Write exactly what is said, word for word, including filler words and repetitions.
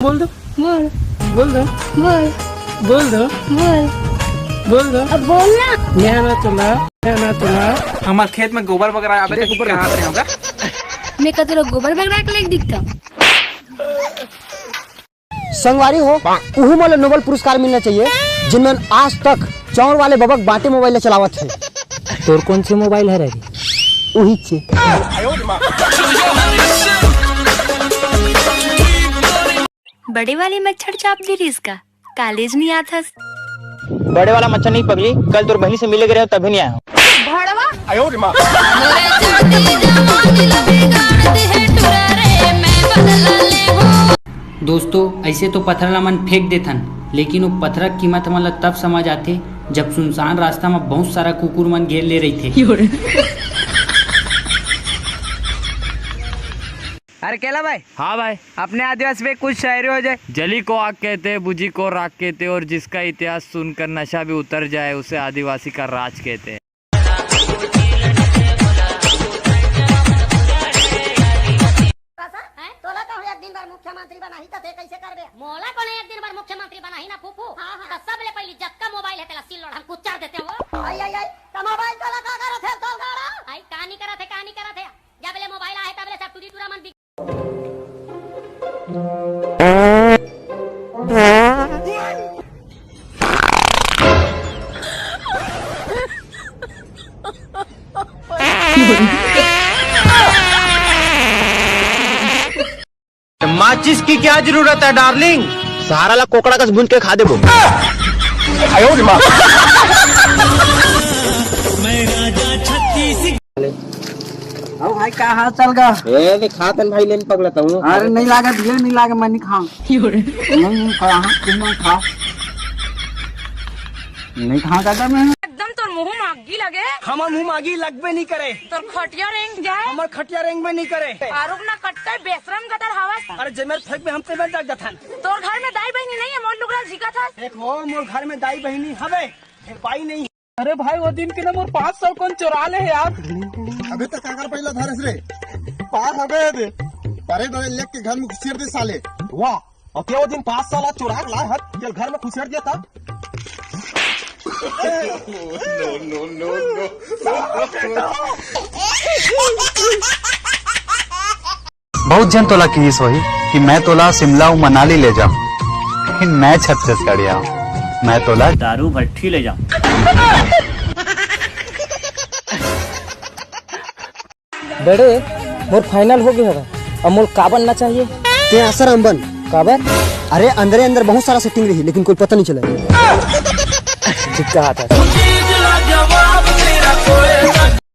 बोल दो। बोल। बोल दो। बोल। बोल दो। बोल। बोल दो। अब बोल ना। मैं ना चला, मैं ना चला। हमार खेत में गोबर बगरा आवे तो गोबर कहाँ से होगा? मैं कतरो गोबर बगरा के लेके दिखता। संगवारी हो, उहू मन ल नोबेल पुरस्कार मिलना चाहिए, जिनमन आज तक चाउर वाले बबक बाटे मोबाइल ल चलावत हे। तोर कौन से मोबाइल है रे? उही छे। बड़े वाले मच्छर चाप दे रिस का, कॉलेज नहीं आथस। बड़े वाला मच्छर नहीं पगली, कल तोर बहनी से मिले गए रहे तभी नहीं आया हूँ। दोस्तों, ऐसे तो पथरा ला मन फेंक देथन, लेकिन वो पथरा के कीमत हमन ला तब समझ आथे, जब सुनसान रास्ता में बहुत सारा कुकुर मन घेर ले रहिथे। अरे केला भाई, हाँ भाई। अपने आदिवासी पे कुछ शायरी हो जाए। जली को आग कहते हैं, बुझी को राख कहते हैं, और जिसका इतिहास सुनकर नशा भी उतर जाए, उसे आदिवासी का राज कहते हैं। हैं? तोला कहूँ एक दिन बर मुख्यमंत्री बनाही त ते कैसे करबे? मोला कोने एक दिन बर मुख्यमंत्री बनाही ना फूफू? हाँ, हाँ। त सबले पहली जतका मोबाइल है तेला सील लोढ़ा म कुचर देते हो। आई, आई, आई, त मोबाइल तोला का करत है, तोल गाड़ा? आई, का नहीं करत है, का नहीं करत है? जब ले मोबाइल आहे तब ले सब टूरी टूरा मन बिक माचिस की क्या जरूरत है डार्लिंग? सहारा ला कोकड़ा कस भूंज के खा देबो। अरे भाई, का हाल चाल गा? ए, दे खातन भाई, लेन पगलत हूँ। अरे नहीं लागे, भैया नहीं लागे, मैं नहीं खाऊं। नहीं, नहीं खाऊं, तुम नहीं खाओ। नहीं खाऊं दादा मैं। एकदम तोर मुंह मागी लगे। हमर मुंह मागी लगबे नहीं करे। तोर खटिया रेंग जाए। हमर खटिया रेंग में नहीं करे। आरुग ना कट्टे बेशरम गदर हवस। अरे जे मेर फेंक में हम ते मेर जाग जाथन। तोर घर में दाई बहिनी नहीं है, मोर लुगरा झिका था। देख वो मोर घर में दाई बहिनी हवे, फिर बाई नहीं। अरे भाई, वो दिन के ना मोर पाँच सौ कौन चुरा ले है यार। अबे तक काकर पहिला धरस रे। पार हो गए दे। अरे दो लेके घर में घुसेर दे साले। वाह। अउ ते वो दिन पाँच साल चुरा के लाए हत, तेल घर में खुसेर दिया था। बहुत झन तोला किहिस होही कि मैं तोला शिमला अउ मनाली ले जाऊं, लेकिन मैं छत्तीसगढ़िया हूं, मैं तोला दारू भट्ठी ले जाऊं। बड़े, मोर final हो गए हवय। अब मोर का बनना चाहिए? ते आसाराम बन। काबर? अरे, अंदरे अंदर बहुत सारा setting रही, लेकिन कोई पता नहीं चला। ठीक कहा था।